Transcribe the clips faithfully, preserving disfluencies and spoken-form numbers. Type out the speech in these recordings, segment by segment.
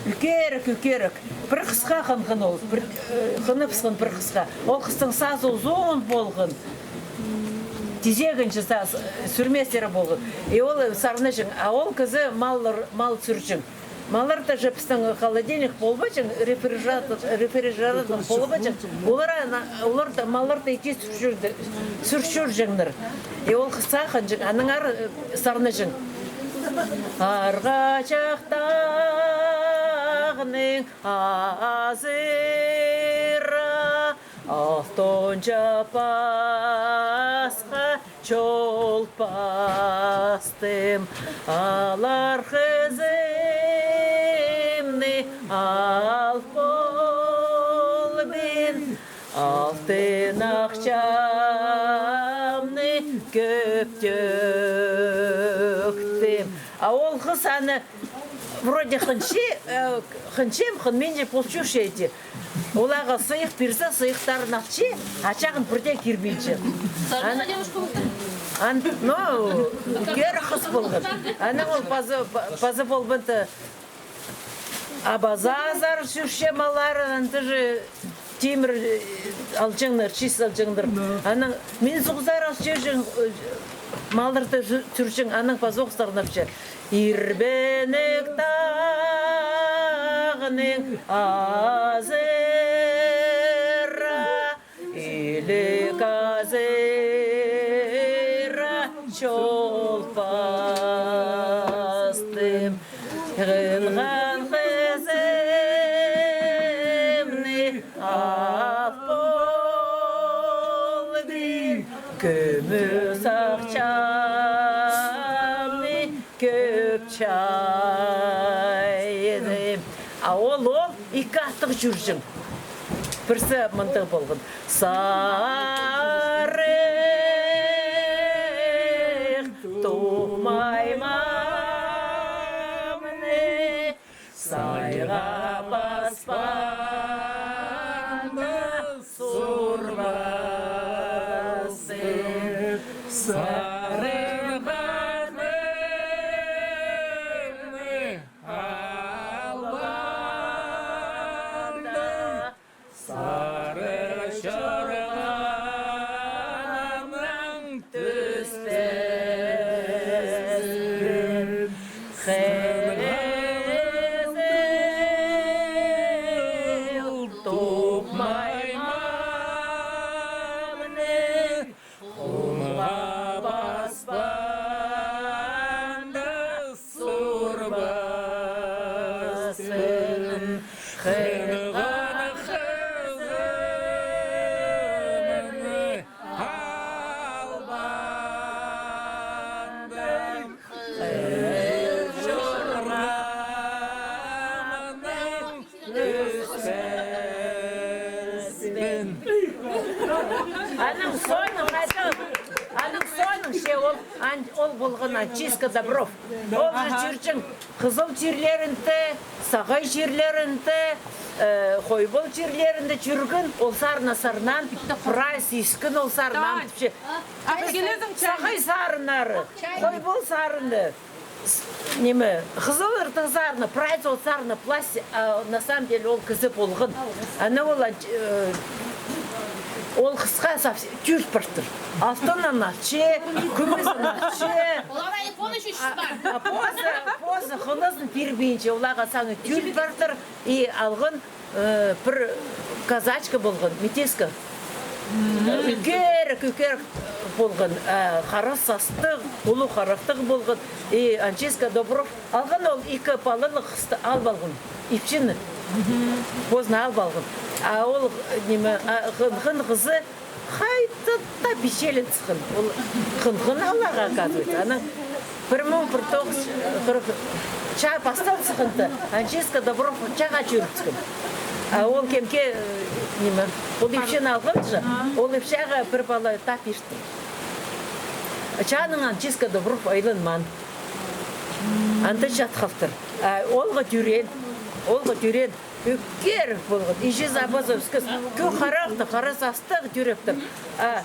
Ӱкерік, ӱкерік. Пір хысха хынған ол, пір, э, хыныбысхан пір хысха. Ол хыстың сазы узун полған. Тизегінҷе сас, сӱрместері полған. И ол сарнаҷаң, а ол кізі маллар, мал сӱрҷең. Малларда же пістің холодильник полбаҷаң, рефрижератор, рефрижератор полбаҷаң. Олар ана, оларда, малларда иди сӱрчӱр-, сӱрчӱрҷеңнер. И ол хысха хынҷаң, аннаңар, э, сарнаҷаң. Арғачах тағның азыра, алтон чапасха чол пастым, алар хызымны ал полбин, алтын ахчамны кӧп тӧктім. А ол хыс аны вроде хынча, э, хынчам, хынминчам, полчух читі. Оларға сыйых пирзе, сыйыхтарын алча, а чағын пірдее кирбинче. Ан-, ан-, ну, кӧр хыс полған. Анаң ол пазы, па-, пазы полбанды, а пазазар сӱрче малларын, анда же тимір, э, алҷаңнар, чис алҷаңнар. Анаң мин суғзар алча, э, малларды сӱ-, сӱрчең, анаң пазох сарнапча. Ирбенек тағның азыра, илік азыра чол пастым. Хынған хызымны ап полдым, кӱмӱс ахчамны кӧп чайдым. А ол, ол ікі аттығ чӧрҷең. Пірсі мындағ полған. Сарығ тумай мамны сайға паспаанда сурбастым. Сарығ пазымны албаанда сарығ чорғанаң тӱспеспін. Хызыл тумай мамны хумға паспаанда сурбаспын. Хынған хызымны албаанда хызыл чорғанаң тӱспеспін. Аның соонаң, аның соонаң че ол, ан-, ол полған Анчиска Добров. Ол же чӧрҷең хызыл чирлерінде, сағай чирлерінде, э, хойбал чирлерінде чӧрген, ол сарна сарнаан, прайзы искен ол сарнаан тіпче. Сағай сарыннары, хойбал сарыны. С-, ниме, хызылларның сарыны, прайзы ол сарыны пласть, а на самом деле ол кізі полған. Ана ол, э, ол хысха совсем тӧрт партыр. Алтынын алча, кӱмӱзін алча. Олар айфон ещё шыппаан. А позы, позы хынызын пирбинче, оларға саңай тӧрт партыр и алған. Э, пір казачка полған, метиска. Ӱкерік, ӱкерік полған, э, хара састығ, улуғ харахтығ полған. И Анчиска Добров алған ол ікі палалығ хысты алып алған. Ипчіні. Позына алып алған. А ол, ниме, а, хын, хын хызы хайда-да пичелен сыххан. Ол хынған аларға, оказывается. Анаң пір муң пір тоғыс чӱс хырых чаа пастал сыхханда, Анчиска Добров чааға чӧрібіскен. А ол кемге, э, ниме, ол ипчіні алған же, ол ипчіге пір пала тап иртті. Чаанаң Анчиска Добров айланмаан. Анда чат халтыр. А олға тӧреен, олға тӧреен. Ӱкерік полған. Іҷезі-абазы ӧскес. Кӧг харахтығ, хара састығ тӧрептір. А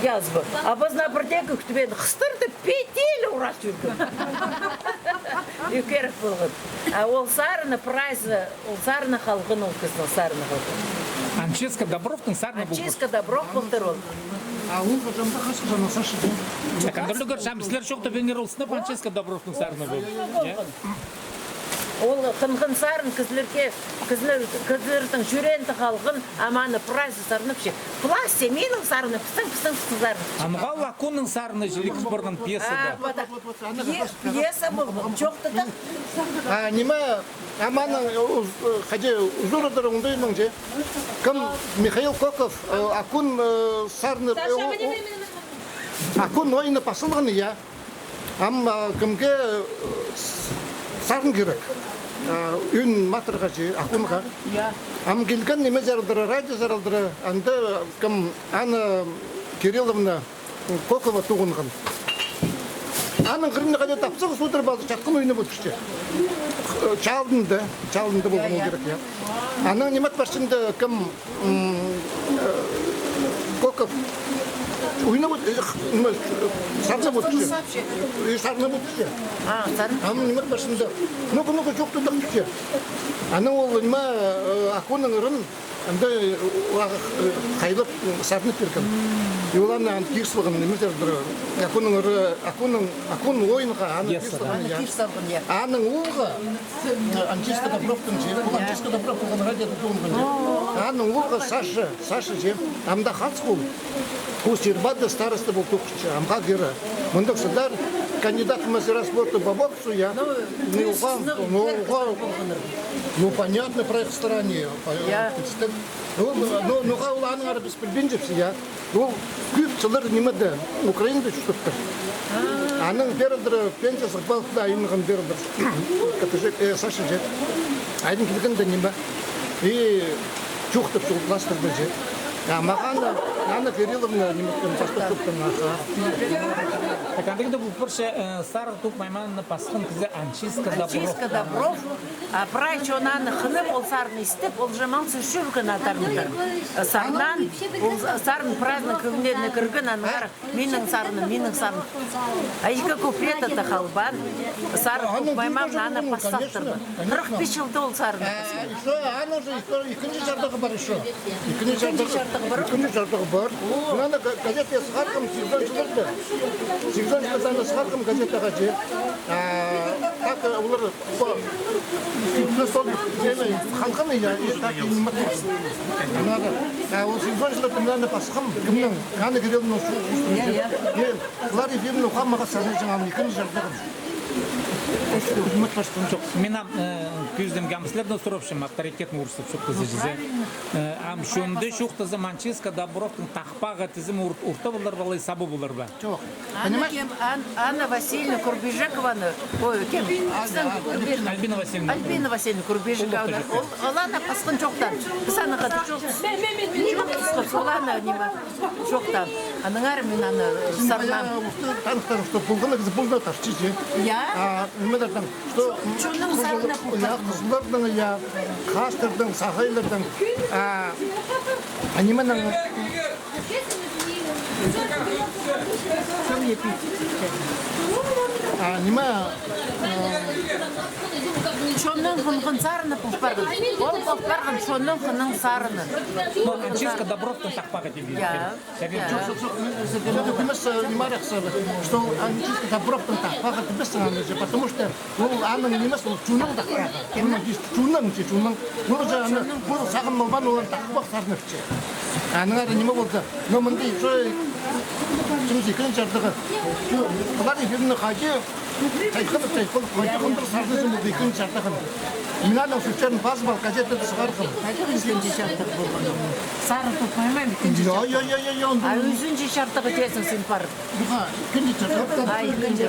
Язба. А паза пірдее кӱктібен хыстырды, петель урас чӧрген. Ӧкерек полған. А ол сарынны прайзы, ол сарынны халған, ол кізінің сарынны халған. Анчиска Добровтың сарынны полған. Анчиска Добров полтыр ол. А ол хажамда хас хажамда сашы. Так, анда ӱлгер шам, сілер чоохтабинчар ол сынап Анчиска Добровтың сарынны полған. Ол хынған сарын кізілерге, кізілер, кізілернің чӱреенде халған, ам аны прайзы сарнапча. Пластье, минің сарыным, пістің, пістің, пістің сарыным. Ам ноға ол Акунның сарыны чіли кізі парған пьесада? А, вот, вот, вот, вот, ана пье-, пьеса полған, чоохтадың. А, ниме, ам аның, э, уз-, э, хайди, узурадар оңдайның че. Кім? Михаил Коков, э, Акун, э, сарыны, э, о-, о-, Акун ойыны пазылған, я. Ам, а, кемге, э, с-, сарын кирек? А, ӱн матырға че, Акунға. Я. Ам килген ниме чарылдыра, радио чарылдыра, анда кім, Анна Кирилловна Кокова тоғынған. Аның хыринда хайди тапсағ, судыр базы чатхан ойнап одырча. Э, чалдында, чалдында полған ол кирек, я. Анаң ниме парчында кім, М, э, Коков. Ойнап от-, э, х-, ниме, э, сарнап одырча. И сарнап одырча. А, сарын. Ам ниме пазында. Ну-ка, ну-ка, чоохтадых тіпче. Анаң ол ниме, э, Акунның ырын, анда, э, хайлап, э, сарнап пирген. И ол аны, аны кир салған, ниме, Акунның ыры, Акунның, Акун ойынға, аны кир салған, я. Аның оолғы, Анчиска Добровтың че, ол Анчиска Добров полған радиода тоғынған че. Аның оолғы Саша, Саша че, амда хас ол. Пу Сирбада староста пол тоғынча, амға кире. Мындағ садар, кандидат в мастера спорта по боксу, я. Ну, уға, ну, уға, ну, понятно, про их старание. Ну, ну, ноға ол аннаңар піс пілбинчебіс, я. Ол кӧп чыллар нимеде, Украинада чуртаптыр. Анаң пеердір, пенсия сығып алыпты, айныған пеердір. Катыжек, э, Саша че. Айдын килгенде ниме. И чоохтап чоғыл класстарда че. А мағаа Анна Кирилловна ниме, паспорт чоохтан, аха. Так, андағ даа пу пір че, э, сар туп маймаанны пасхан кізі Анчиска Добров. Анчиска Добров. А прай чон аны хынып, ол сарын истіп, ол же мал сӱрчӱрген адарлар. Сарнаан, ол сарын праздник кӧңніне кірген, аннаңар минің сарыным, минің сарыным. А ікі куплет ата халбаан, сарын туп маймаанны аны пассахтырды. Хырых пис чылда ол сарынны пасхан. Ещё, аны уже ещё ікінҷі чардығы пар ещё. Ікінҷі чардығы пар? Ікінҷі чардығы пар. Мына аны га-, газетаға сығарғам, сигізон чылларда. Сигізон чылларда аны сығарғам газетаға че. А, так, э, олар Пу, пу сол теме халғаны, я, и так, и ниме. Надо. А, ол сигізон чылларда мынаны пасхам, кімнің? Анна Кирилловнаның су-, я, я. Е, Клара Ефимовна, уғаа мағаа сарнап чыған, ікінҷі чардығым. Хызмет пасхам. Чох, мин ам, э, кӧзідім, ам сірердең сурапчам, авторитетнең ӧрініп чоохтаза чізе. Э, ам чонда чоохтаза, Анчиска Добровтың тахпағы тізім ор-, орта полар ба алай саба полар ба? Чох. Аны кем, Ан-, Анна Васильевна Курбижекованы, ой, кем? Альбина Васильевна. Альбина Васильевна Курбижекованы. Ол, ол аны пасхан чоохтаан. Піс аны хатап чоохтаабыс. Ол аны ниме чоохтаан. Аннаңар мин аны сарнаам. Таныстырып, что полған кізі полды, тартча че. Я. А, ниме тартам? Что, чонның сарыны полды. Я, хызылларның, я, хастарның, сағайларның. А, а нименің А, ниме, э, чонның хынған сарыны пол парған. Ол пол парған чонның хынған сарыны. Ну, Анчиска Добровтың тахпағы тіп. Я. Чох, чох, чох, ниме, э, что Анчиска Добровтың тахпағы тіпчезің аны че, потому что ол аның нимес, ол чонның тахпағы. Чонның, чонның че, чонның. Ол же аны, ол сағын малбаан, ол тахпах сарнапча. Аннаңар ниме полды? Но мында ещё кізі ікінҷі чардығы. Пу, пулар эфирні хайди, чайханып, чайханып, хайди хандыр сарнапча полды ікінҷі чардығын. Мин аның сӧстерін пазып ал, газетада сығарғам. Хайди ікінҷі чардығы полған? Сарын туп маймаан ікінҷі чардығы. Я, я, я, я, я. А ӱзінҷі чардығы теезің син пар. Ӱзінҷі чардығы. А, ӱзінҷі.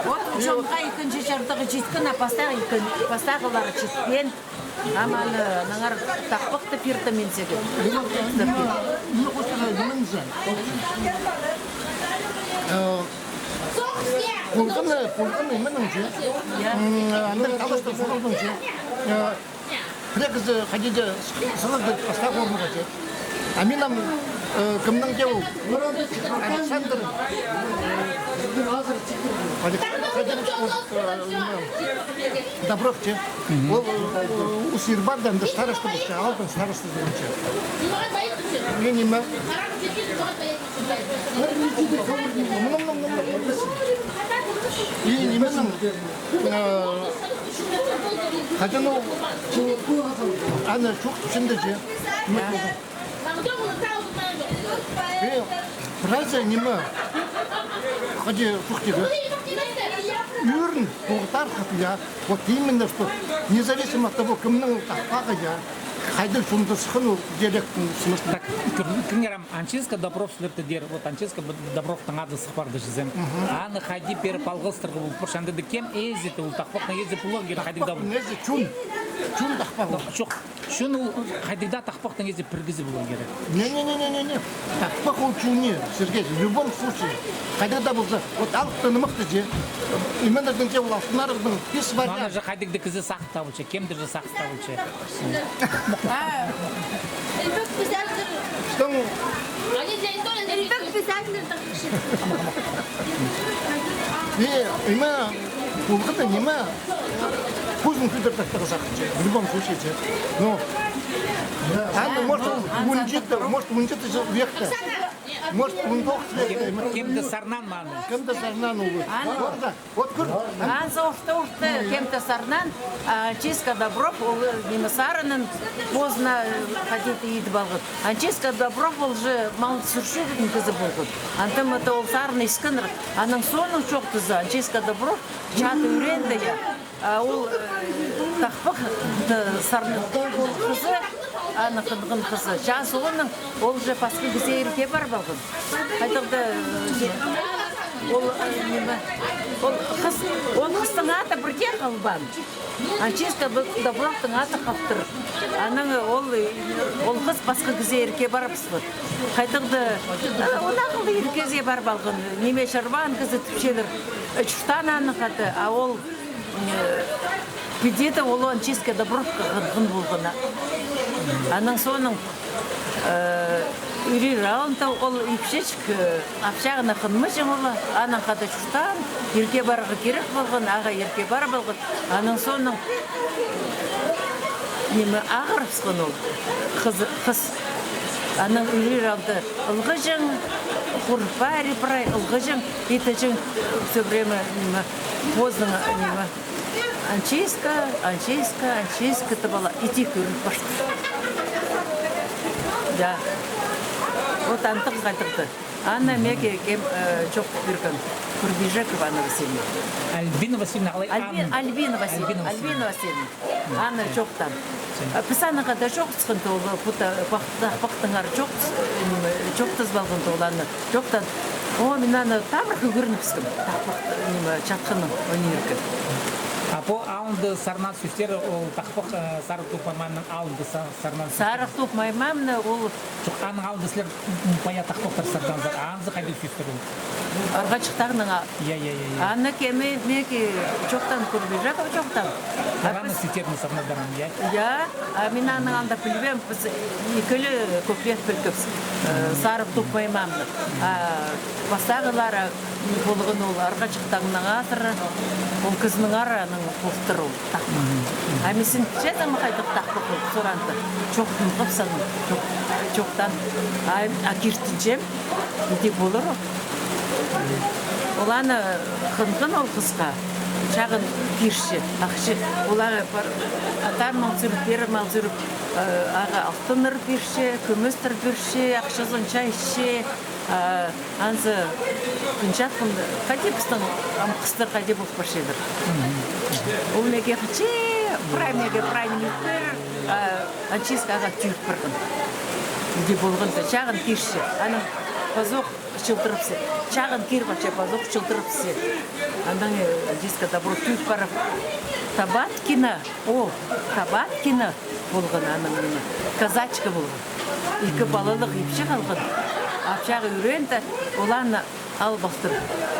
Вот, чонға ікінҷі чардығы читкен, а пастағы ікін-, пастағылары читпеен. Ам аны, аннаңар тахпахты пирдім мин сірерге. Э, полған, полған, нименің че. Я. М, аны таластап салдың че. Э, пірее кізі хайди даа сығар даа пастағы орынға че. А мин ам Э, кемнің дее ол? Александр. Александр Добров, че? Ол, э, ус ирбардан да староста полча, аалдаң староста полча. И ниме? И ниме, э, хайди, ну, аны чох тіпчеңдер, че? Э, прайзы ниме? Хайди, чох тиді. Ӱрін тоғынтар хатия. Вот именно что, независимо от того, кемнің ол тахпағы, я. Хайдағ чонда сыххан ол диалектің смыслы. Так, кӧр-, кӧріңер ам, Анчиска Добров сірерді дер, вот Анчиска Б-, Добровтың ады сых парды чізе. Аны хайди пеер палғалыстырарға полып парча, анда даа кем ээзі, ол тахпахтың ээзі поларға кирек, хайдағ даа. Тахпахтың ээзі чон, чон тахпағы. Чох, чон ол хайдағ даа тахпахтың ээзі пір кізі поларға кирек. Не, не, не, не, не, не. Тахпах ол чон не, Сергей, в любом случае. Хайдағ даа полза, вот алыптығ нымахты же. Именно дінге ол алтын арығның пис вариант. Аны же хайдағ даа кізі сағыс табылча, кемдір же сағыс табылча. А, Эльбек писатель. Что? Эльбек писатель. И, и ниме, улғыда ниме, кӱзін кӱдір тартарға сағынча, в любом случае, че. Ну, анда, может, он жеті, может, он жеті векте. Может, он тоғызынҷы векте. Кем-, кемді сарнаан ма аны? Кемді сарнаан ол. Аны. Вот так. Вот кӧр. Анзы орта-орта кем-де сарнаан, а, Анчиска Добров, ол, э, ниме, сарынын позына, э, хайди-да идіп алған. Анчиска Добров ол же мал сӱрчеткен кізі полған. Андағ мында ол сарын искеннер, аның соонаң чоохтаза, Анчиска Добров чаада ӱренді, я. А ол, э, тахпах, э, сарнатхан кізі, аны хынған кізі. Чаа соонаң ол же пасха кізее ирге парып алған. Хайдағ даа, э, ол, э, ниме, ол хыс, ол хыстың ады пірдее халбаан. Анчиска Д-, Добровтың ады халтыр. Анаң ол, э, ол хыс пасха кізее ирге парыбысхан. Хайдағ даа, э, ол ағыл иргезі парып алған, ниме, чарбаан кізі тіпчелер, э, чуртаан аның хада, а ол Э, піди дее ол Анчиска Добровха хынған полған. Анаң соонаң, э, ӱрир аалында ол ипчі чіт, э, апчағына хынмаҷаң ол, анаң хада чуртаан, ирге парарға кирек полған, ағаа ирге парып алған. Анаң соонаң, ниме, ағырыбысхан ол хыс, хыс. Анаң ӱрир аалда ылғаҷаң, хурпари прай, ылғаҷаң, итеҷең, всё время, ниме, позының, ниме, Анчиска, Анчиска, Анчиска тіп ала, иди кӧріп парча. Да. Вот андағ хайдағ-да. Аны меге кем, э, чоохтап пирген. Курбижекова Анна Васильевна. Альбина Васильевна, алай Альби-, Анна. Альбина Васильевна, Альбина Васильевна. Альбина Васильевна. Аны чоохтаан. А піс аннаң хада чоохтасханда ол, пу та-, пах-, тахпахтаңар чоохтас-, м, чоохтазып алғанда ол аны чоохтаан. О, мин аны табырах ӱгренібіскем. Тахпах, ниме, чатханнаң, ӧнерге. А пу алында сарнаан сӧстер, ол тахпах, э, Сарығ Топ Маймаамның алында са-, сарнаан сӧстер. Сарығ Топ Маймаамны ол Чох, аның алында сірер, м, пая тахпахтар сарнаанзар, анзы хайдағ сӧстер ол? Арғачыхтағның, а. Я, я, я, я. Аны кем, меге чоохтаан, Курбижекова чоохтаан. А піс сӧстерін сарнап парам, я? Я, а мин аның анда пілбеем, піс ікілі куплет пілгебіс, э, Сарығ Топ Маймаамны. А пастағылары полған ол Арғачыхтағның азыры, ол кізінің ары аның полтыр ол тахпах. А мин син чазам хайдағ тахпах ол суранда. Чоохтанғабыс аның, чоох-, чоохтаан. А, а киртінҷем, иди полар ол. Ол аны хынған ол хысха. Чағын кирче, ахча. Ол ағаа пар-, атаан мал сӱріп, пеер мал сӱріп, э, ағаа алтыннар пирче, кӱмӱстер пирче, ахчазын чайче. А, анзы тынҷатхан, хайди пістің ам хыстар хайди полып парчалар. Ол меге хынча, прай меге прай ниме итпеер, а, Анчиска ағаа тӧӧй парған. Иди полғанда, чағын кирче, анаң пазох чылдырыбысча, чағын кир парча, пазох чылдырыбысча. Анаң, э, Анчиска Добров тӧӧй парып, Табаткина, о, Табаткина полған аның ниме, казачка полған. Ікі палалығ ипчі халған. Апчағы ӱренді, ол аны Алып алтыр.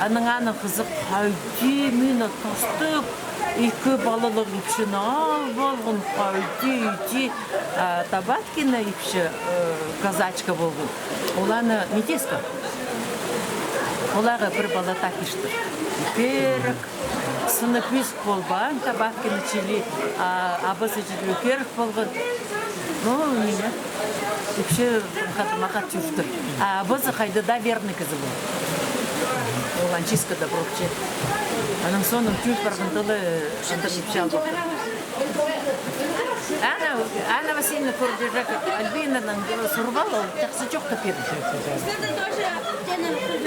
Анаң аны хызых хайди мині тастап, ікі палалығ ипчіні алып алған, хайди иди, а, Табаткина ипчі, э, казачка полған. Ол аны Метеска. Оларға пір пала тап иртір. Керек. Сыны пис полбаан, Табаткина чіли, а, абазы чіли керек полған. Ну, ниме. Ипчі хатыма хат чуртыр. А абазы хайда даа верный кізі пол. Ол Анчиска да пробчы. Анаң соонаң тӧӧй парған тылы, андағ ипчі алып. Анна, Анна Васильевна Курбижек, Альбинаның сурбал, ол тахсы чох та пирді.